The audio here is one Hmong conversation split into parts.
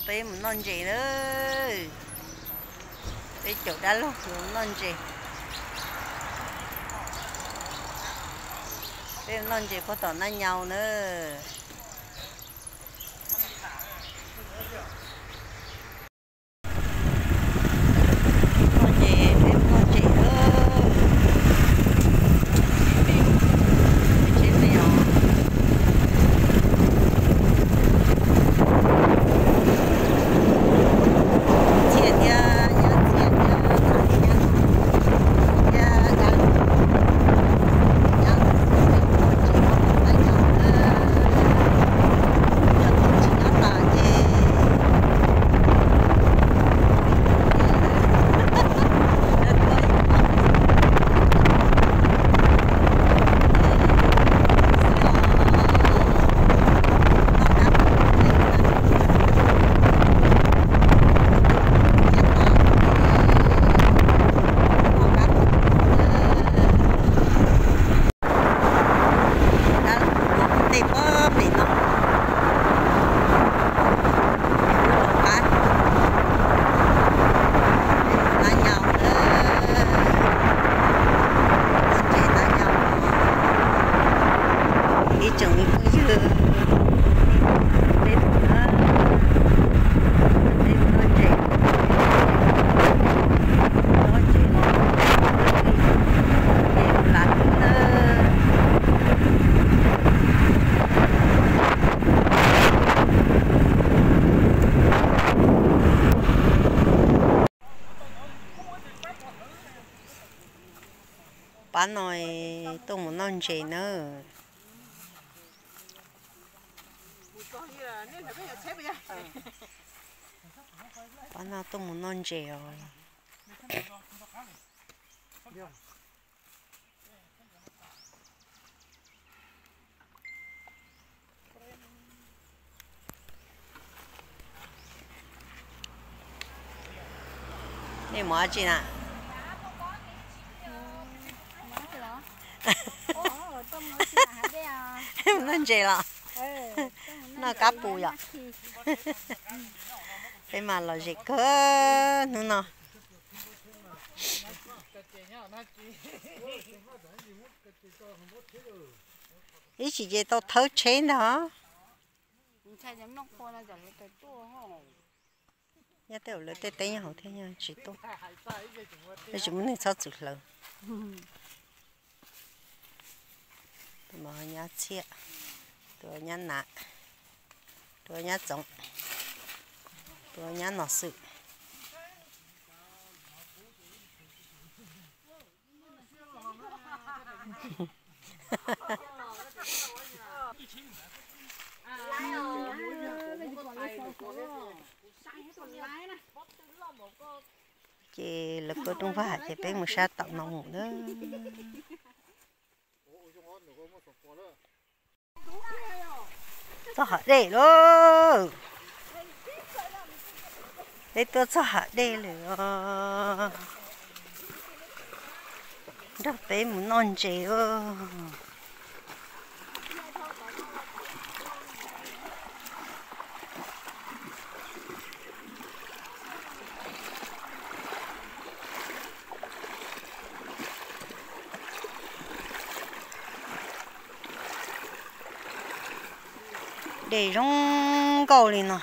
Peb mus noj ntses na. Peb caum dab laug mus noj ntses. Peb mus noj ntses puag tom Nab Nyau na. Noj ntses, peb mus noj ntses na. Tsheb me os. Txiaj thiab, nyob txiaj thiab, thiab dab laug, nyob txiaj thiab, tsis nyob tod na, nyob tod tsis nyob tod ces Dab laug mus tej pem no. Ua qab, peb mus Nab Nyau na, ntses Nab Nyau, ib tsoom me phooj ywg, peb mus na, peb mus noj ntses, noj ntses, ntses ua las thiab na. Pab no tuaj mus noj ntses na. Pab no tuaj mus noj ntses os. Nej mus dab tsi na? Noj ntses los? Noj kab pus yom? Peb mas lom zem kawg hnub no. Ib chim ces tau thawb tsheb ntag. Nyob tej lawv tej teb nyob hauv thiab, tsis tuaj, tsis muaj neeg txhob txwm hlawv. Tus no nyab Txhiaj, tus nyab Nav, tus nyab Txoov, tus nyab Nom Xwm. Ces lawv kua rooj vag ces peb mus sab tom no mus na. Txog hav dej lauj. Peb tuaj txog hav dej lawm os. Nrog peb mus noj ntses os. Dej zoo nkauj li no.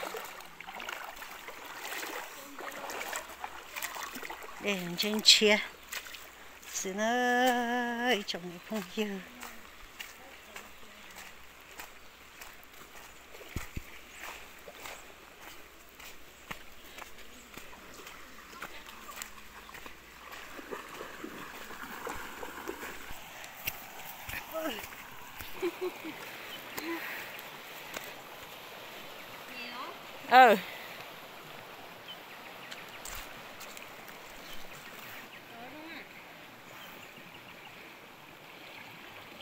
Dej ntshiab ntshiab xwb na, ib tsoom me phooj ywg.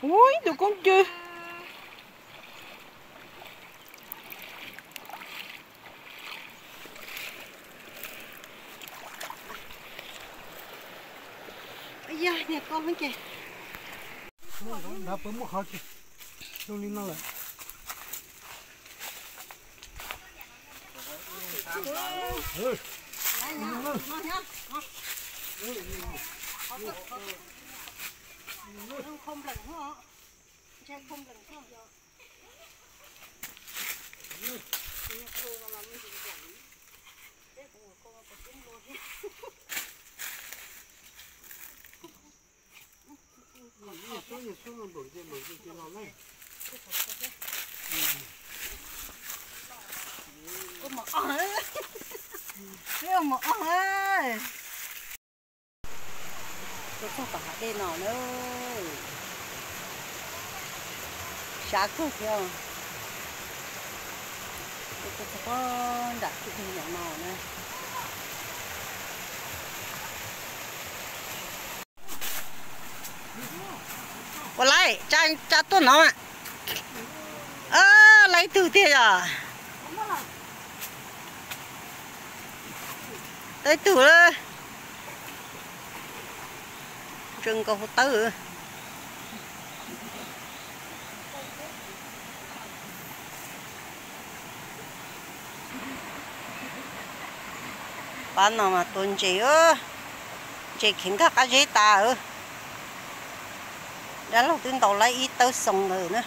Ua ib tug koob cw. Yog niag koob ces, nrad puas muaj qhov zoo li no lawm. Tuaj txog tom hav dej no na, sab kawg thiab. Tuaj txog pob nram kwj deg no na. Ua laiv, tsa tuaj no. Laiv ib tug tiag yom. Tau ib tug lawm. Tseem nkaus hauv tawb. Pab no mas tua ntses, ntses kheev nkag qab zeb tas. Dab laug twb ntaus lawm ib tawb xoo ntawd na.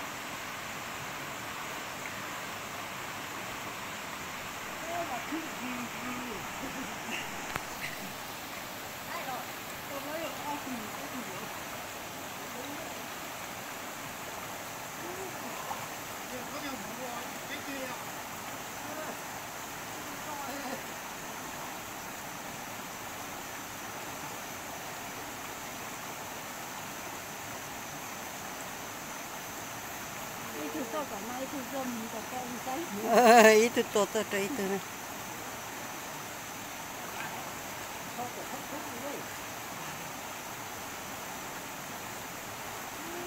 Ib tug tua tuaj rau ib tug.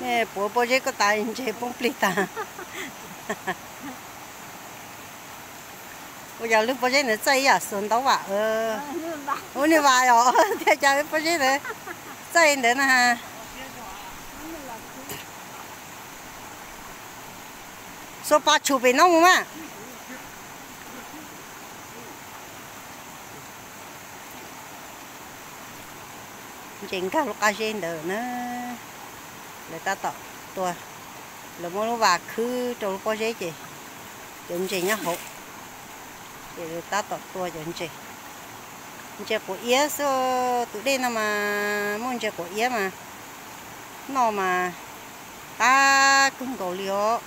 Nej puav pob zeb koj tas ntses poob plig tas. Ua cas lub pob zeb ntawd txaij ib yam xuas ntaub vam. Ua niag vas yom, tiag cas lub pob zeb ntawd txaij ntawd na. Xuas pas tshum pem no mus mas. Ntses nkag lub qab zeb ntawd na. Lawv tab tom tua, lawv muab lub vas khwb rau lub pob zeb ces cov ntses nyob hauv. Ces lawv tab tom tua cov ntses. Ntses quav iab xwb, tus dej no mas muaj ntses quav iab mas noj mas qab kawg nkaus li os.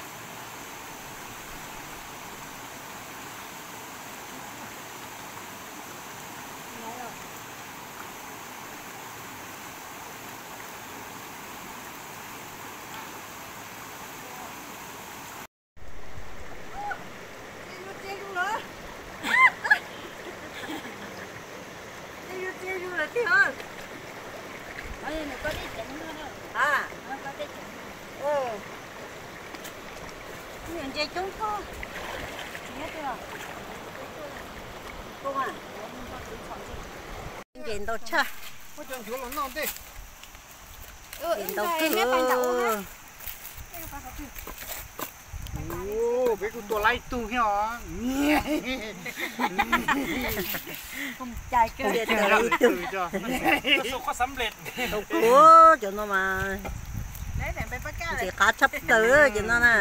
Ntses coob kawg. Ntses ntau tshaj. Ntses ntau kawg. Peb kuj tua lawm ib tug thiab os. Ib tug. Tau kawg cov no mas. Ntxim qab tshaj plaws cov no na.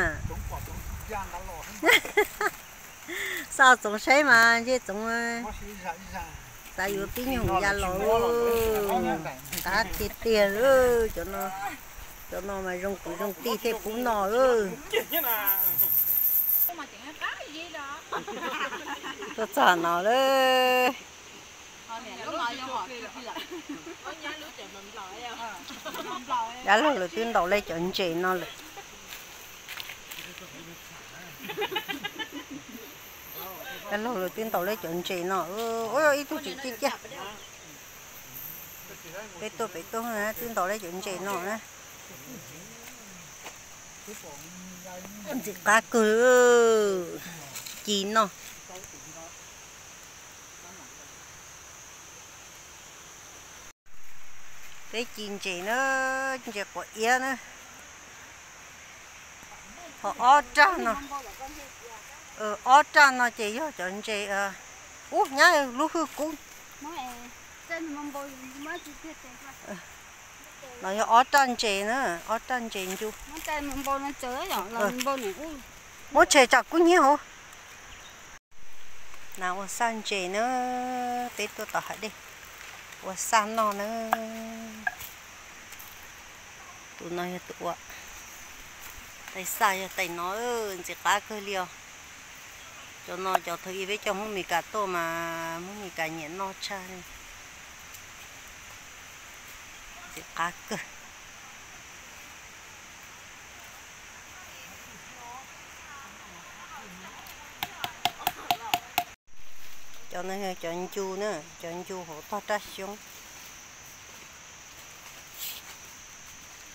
Xav txoov saib mas ntshe txoov, xav yuav pib nyuag ya los. Qab tiag tiag, cov no mas zoo kwv zoo tij thiaj pub noj. Tuaj txog no lawm. Dab laug lawv twb ntaus lawm cov ntses no lawm. Dab laug lawv twb ntaus lawm cov ntses no. Ib tug tseem ciaj ciaj. Peb tuaj pem tuaj twb ntaus lawm cov ntses no na. Ntxim qab kawg, ci noj. Peb ci ntses na, ntses quav iab na. Ho ob rag no, ob rag no ces yog cov ntses Ub, nyab lub hwj kub. No yog ob raj ntses na, ob raj ntses ncu. Muab tshem tsam kub hnyiab hauv. Na ua xaj ntses na, peb tuaj tom hav dej ua xaj noj na. Tus no yog tus ua, tais xaj yog tais no, ntxim qab kawg li os. Cov no cov thaum ub peb coj Hmoob Meskas tuaj mas Hmoob Meskas nyiam noj tshaj li. Ntxim qab kawg. Cov no yog cov ncu na, cov ncu hauv tog raj xyoob.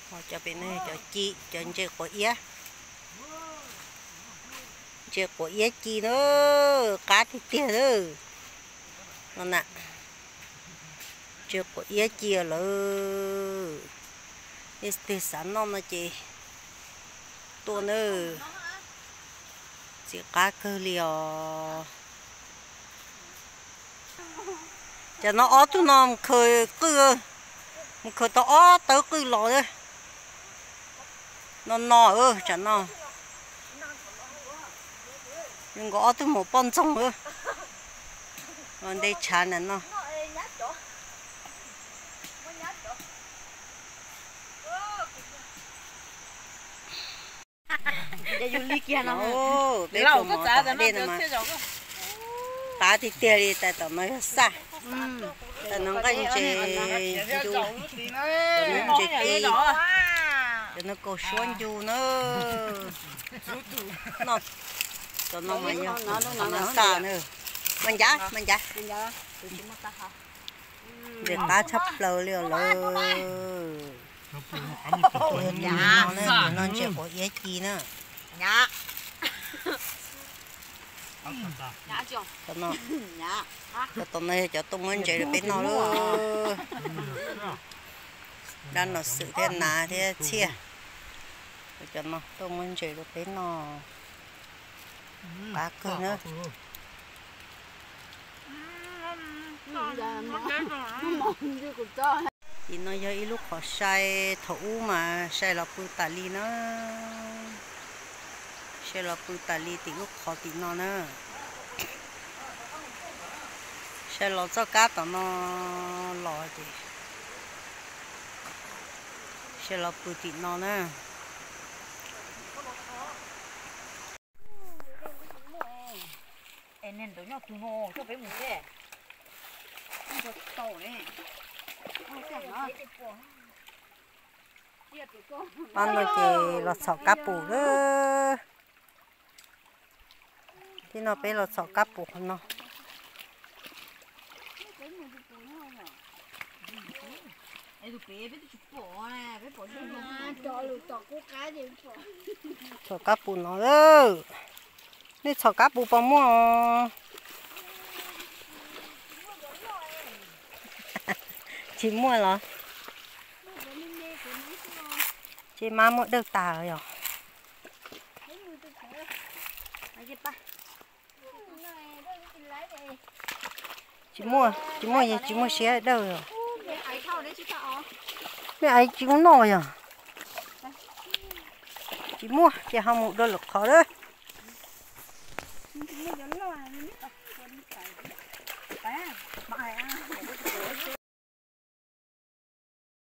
Ho cov pem no yog cov ci, cov ntses quav iab. Ntses quav iab ci na, qab tiag tiag na. No na, ntses quav iab ci lawm. Nej leej twg xav noj no ces tuaj na, ntxim qab kawg li os. Cov no ob tug no mus khaws qwj, mus khaws tau ob tawb qwj los. No no, tsam no zoo nkaus ob tug maum poj ntxoog los nte tshav na no. Peb ua mov tom dej no mas qab tiag tiag li. Tais tom no yog xaj, tais no nqaij ntses ncu, cov no ntses ci, cov no kaus suab ncu na. Noj cov no mas yog xaj na. Mas ncav, mas ncav. Ntxim qab tshaj plaws li os lawm. Tus no ntses quav iab ci na. Cov tom no yog cov tuaj muab ntses rau peb noj lawm. Dab no xwm thiab nas thiab txhiaj. Cov no tuaj muab ntses rau peb noj. Qab kawg na. Tim no yog ib lub qhov sai, thaum ub mas sai los pw tas li na. Sai los pw tas li tim lub qhov tim no na. Sai los txoj kab tom no los ces sai los pw tim no na. Pab no ces los txhom kab pum lawm. Tib no peb los txhom kab pum qhov no. Txhom kab pum no lawm. Nej txhom kab pum puas muaj? Tsis muaj los? Ces mab muab dawj tas yog. Tsis muaj, tsis muaj, tsis muaj siab dawj os. Nej aiv tsis muaj noj yog. Tsis muaj ces ho mus dua lwm qhov lawm.